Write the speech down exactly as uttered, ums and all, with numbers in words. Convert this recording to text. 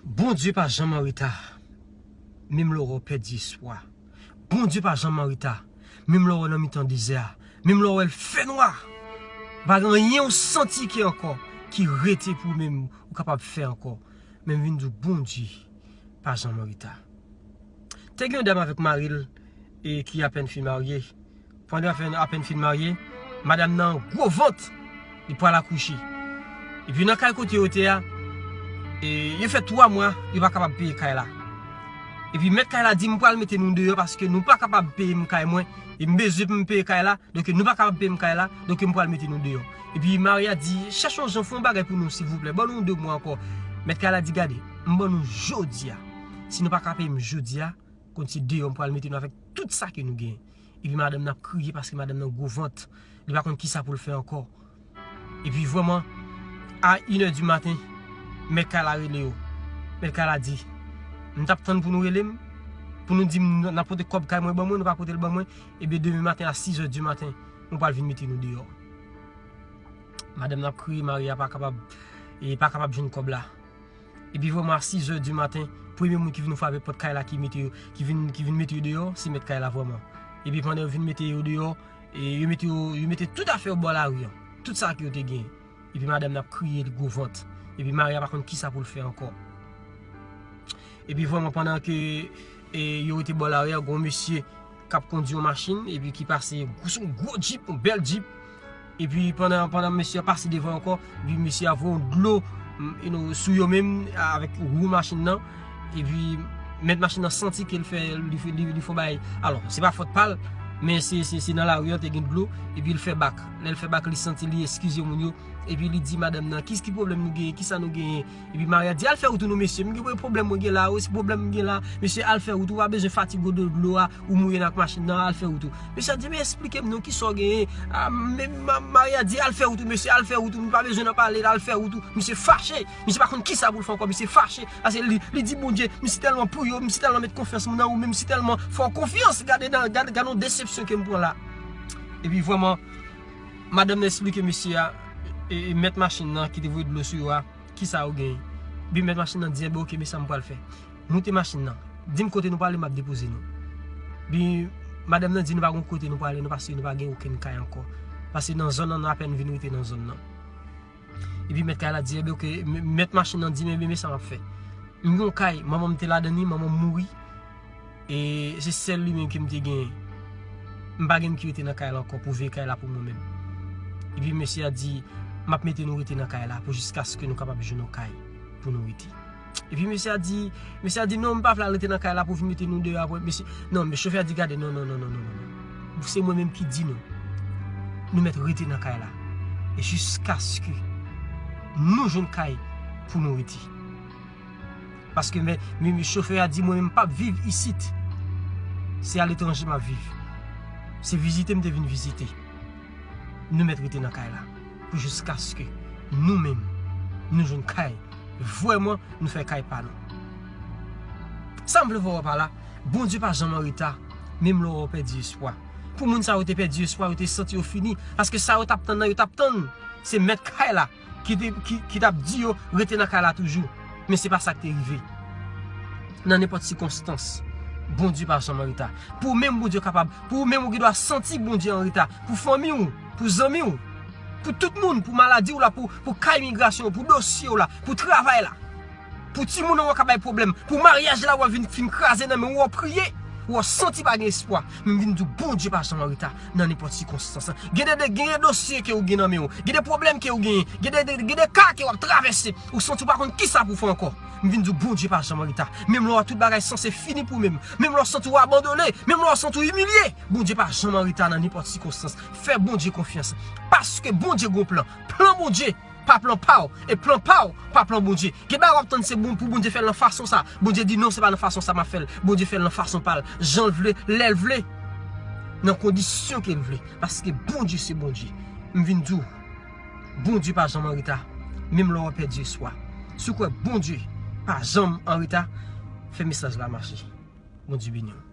Bondye pa janm an reta, menm lè w pèdi espwa. Bondye pa janm an reta, menm lè w nan mitan dezè a, menm lè w fè nwa. Pa gen anyen w santi ki ankò, ki rete pou menm ou kapab fè ankò. Men m vin di w, Bondye pa janm an reta. Te gen yon dam avèk mari l e ki apèn fin marye. Pandan apèn, apèn fin marye, madanm nan gwo vant, li pral akouche. Epi nan kay kote yo te a, e, yo fè twa mwa, yo pa kapab peye kay la. Epi mèt kay la di, "M pral mete nou deyò paske nou pa kapab peye m kay mwen, e m bezwen pou m peye kay la, donk nou pa kapab peye m kay la, donk m pral mete nou deyò." Epi mari a di, "Chèche yon jan, fè yon bagay pou nou, silvouplè, ban nou de mwa ankò." Mèt kay la di, "Gade, m ban nou jodi a. Si nou pa ka peye m jodi a, konn se deyò m pral mete nou avèk tout sa ke nou genyen." Epi madanm nan ap kriye paske madanm nan gwo vant. Li pa konn kisa pou l fè ankò. Epi vrèman, a inè di maten, mèt kay la rele yo. Mèt kay la di, "M t ap tann pou nou rele m, pou nou di m n ap pote kòb kay mwen ban mwen, nou pa pote l ban mwen. Ebyen, demen maten a sizè di maten, nou pral vin mete nou deyò." Madanm nan ap kriye, mari a pa kapab, e pa kapab jwenn kòb la. Epi vrèman, a sizè di maten, premye moun ki vin frape pòt kay la, ki mete yo, ki vin, ki vin mete yo deyò, se mèt kay la vrèman. Epi pandan yo vin mete yo deyò, e yo mete yo, yo mete tout afè yo bò lari an. Tout sa ke yo te genyen. Epi madanm nan ap kriye, li gwo vant. Epi mari a pa konn kisa pou l fè ankò. Epi vrèman, pandan ke, e, yo rete bò lari a, gon mesye k ap kondui yon machin, epi ki pase, se yon gwo djip, yon bèl djip. Epi pandan, pandan mesye a pase devan ankò, epi mesye a voye yon dlo, m, you know, sou yo menm, avèk wou machin nan. Epi mèt machin nan santi ke l fè, li fè, li, li fè yon bagay. Alò, se pa fòt pa l, men se, se, se nan lari an te gen dlo, epi l fè bak. Lè l fè bak, li santi li eskize moun yo, epi li di madanm nan, "Kis ki pwoblèm nou genyen? Kisa nou genyen?" Epi mari a di, "Al fè wout ou non, mesye. M gen pwoblèm mwen gen la, o, se pwoblèm m gen la. Mesye, al fè wout ou, pa bezwen fatige w de dlo a, ou mouye nan machin nan, al fè wout ou." Mesye a di, "Men esplike m non, kisa w genyen?" A, men ma-, mari a di, "Al fè wout ou, mesye, al fè wout ou, nou pa bezwen nan pale, al fè wout ou." Misye fache, misye pa konn kisa pou l fè ankò, misye fache. Paske li, li di, "Bondye, m si tèlman priye w, m si tèlman met konfyans mwen nan ou, men m si tèlman fè w konfyans, gade nan, gade, gade yon desepsyon ke m pran la." Epi vrèman, madanm nan esplike mesye a, e, e mèt machin nan ki te voye dlo sou yo a, "Kisa ou genyen?" Bi mèt machin nan di, "Enben, oke, men sa m pral fè. Moute machin nan. Di m kote nou prale, m ap depoze nou." Bi madanm nan di, "Nou pa gen kote nou prale, non, paske nou pa gen okenn kay ankò. Paske nan zòn nan, nou apèn vin rete nan zòn nan." Epi mèt kay la di, "Enben, oke," m-, mèt machin nan di, "Men, men, men sa m ap fè. M gen yon kay, manman m te ladan li, manman m mouri. E se sèl li menm ke m te genyen. M pa gen m ki rete nan kay la ankò pou veye kay la pou mwen menm." Epi mesye a di, "M ap mete nou rete nan kay la pou jiskaske nou kapab jwenn yon kay pou nou rete." Epi mesye a di, mesye a di, "Non, m pa vle al rete nan kay la pou vin mete nou deyò apre." Mesye, non, men chofè a di, "Gade, non, non, non. Se mwen menm ki di nou. Nou mèt rete nan kay la. E jiskaske nou jwenn kay pou nou rete." Paske men, men, men chofè a di, "Mwen menm m p ap viv isit. Se aletranje m ap viv. Se vizite m te vin vizite. Nou mèt rete nan kay la. Pou jiskaske nou menm, nou jwenn kay. Vrèman, nou fè kay pa nou." Sa m vle fè w wè pa la, Bondye pa janm an reta, menm lè w pèdi espwa. Pou moun sa yo te pèdi espwa, yo te santi yo fini. Paske sa yo t ap tann nan, yo t ap tann. Se mèt kay la ki te, ki, ki t ap di yo rete nan kay la toujou. Men se pa sa k te rive. Nan nenpòt sikonstans, Bondye pa janm an reta. Pou ou menm, Bondye kapab. Pou ou menm, ou gen dwa santi Bondye an reta. Pou fanmi w, pou zanmi w, pou tout moun, pou maladi w la, pou, pou kay migrasyon, pou dosye w la, pou travay la. Pou timoun an w ka bay pwoblèm. Pou maryaj la, w ap vin fin kraze nan men w, w ap priye. W ap santi pa gen espwa. Men m vin di w, Bondye pa janm an reta nan nenpòt sikonstans. Gen de, de, gen de dosye ke w gen nan men w. Gen de pwoblèm ke w genyen. Gen de, de, gen de ka ke w ap travèse. Ou santi w pa konn kisa pou w fè ankò. M vin di w, Bondye pa janm an reta. Menm lè w wè tout bagay sanse fini pou ou menm. Menm lè w santi w abandone. Menm lè w santi w imilye. Bondye pa janm an reta nan nenpòt sikonstans. Fè Bondye konfyans. Paske Bondye gon plan. Plan Bondye pa plan pa w, e plan pa w pa plan Bondye. Gen bagay w ap tann se bon pou Bondye fè l nan fason sa. Bondye di, "Non, se pa nan fason sa m ap fè l." Bondye fè l nan fason pa l, jan l vle, lè l vle, nan kondisyon ke l vle. Paske Bondye se Bondye. M vin di w, Bondye pa janm an reta, menm lè w pèdi espwa. Si w kwè Bondye pa janm an reta, fè mesaj la mache. Bondye beni w.